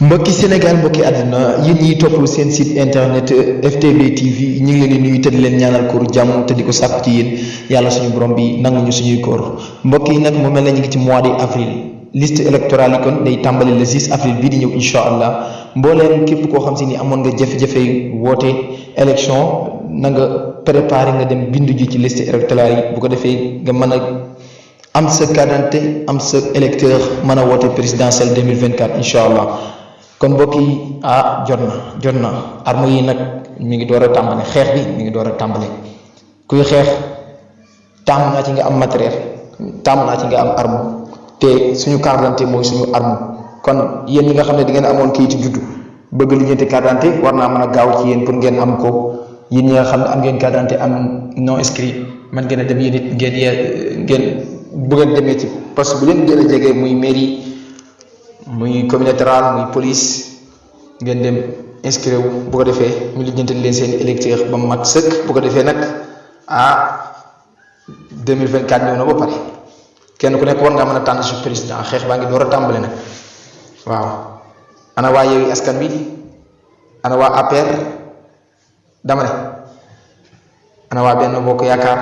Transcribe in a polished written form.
mbokki Sénégal mbokki àdduna yéen ñiy topp seen site internet FTV TV ñu ngi leen di nuyu te di leen ñaanal kóoru jàmm te di ko sàkku ci yéen yàlla suñu borom bi nanguñu suñuy koor mbokk yi nag mu mel na ñu ngi ci mois de avril liste électorale yi kon day tàmbali le 6 avril bii di ñëw incha allah mbooleem képp koo xam si ni amoon nga jafe-jafe woote élection na nga préparé nga dem bindu ji ci liste électorale yi bu ko defee nga mën a am sa carte d'identité am sa électeur mën a woote présidentielle 2024 incha allah. kon mbokk yi jot na arme yi nag mi ngi door a tàmbale xeex bi mi ngi door a tàmbale kuy xeex tàmm naa ci nga am matériel tàmm naa ci nga am arme te suñu carte d'identité mooy suñu arme kon yéen ñi nga xam ne di ngeen amoon kayitu juddu bëgg lijjanti carte d'identité war naa mën a gaaw ci yéen pour ngeen am ko yéen ñi nga xam ne am ngeen carte d'identité am non inscrit man ngeen a dem yéen it ngeen bu ngeen demee ci parce que bu leen gën a jege muy mairie muy communauté rurale muy police ngeen dem inscrire wu bu ko defee ñu lijjantal leen seen électeur ba mu mat sëkk bu ko defee nag 2024 ñëw na ba pare kenn ku nekk war ngaa mën a tànn su président xeex baa ngi door a tàmbale nag waaw ana waa Yewwi Askan Wi ana waa APR dama ne ana waa Benno Bokk Yaakaar